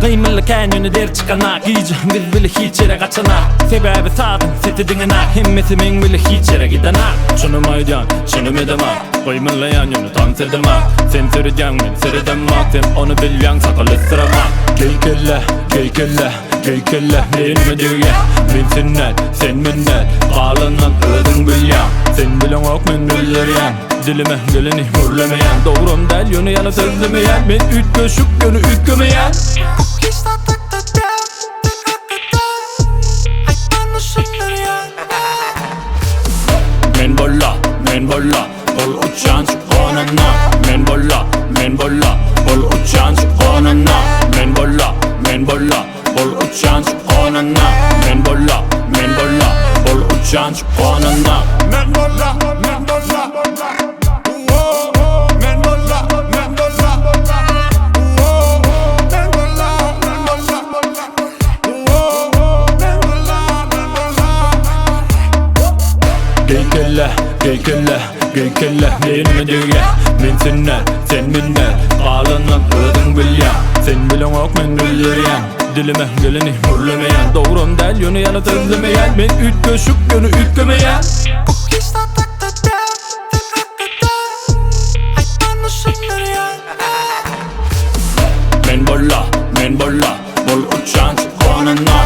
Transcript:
Gymylly kän ýöne der çykanak Gije biz bile hiç ýere gaçanak Sebäbi sazyň sesi diňenak Hemmesi meň bile hiç ýere gidenak Çynym aýdýan, çynym edemak Gymyllaýan ýöne tans edemak Sen seredýäň men seredemak Sen ony bilýäň sakal ösdüremak Geý kelle, geý kelle, geý kelle Menime degýä Men senden, sen menden Galanynam özüň bilýäň Sen bileňok men bildirýän Dilime geleni gürlemeýän Dogram däl ýöne ýalan sözlemeýän Men üýtgeşik ýöne üýtgemeýän Men bolla, men bolla, ol uçýanç gonanda Men bolla, men bolla, ol uçýanç gonanda Men bolla, men bolla, ol uçýanç gonanda Men bolla, men bolla, ol uçýanç gonanda Men bolla, men bolla, uo, men bolla, men bolla, uo, men bolla, men bolla, uo, men bolla, men bolla. Geý kelle, geý kelle, geý kelle Menime degýä Men senden, sen menden Galanynam özüň bilýäň Sen bileňok men bildirýän Dilime geleni gürlemeýän Dogram däl ýöne ýalan sözlemeýän Men üýtgeşik ýöne üýtgemeýän Men bolla, men bolla, bol uçýanç gonanda.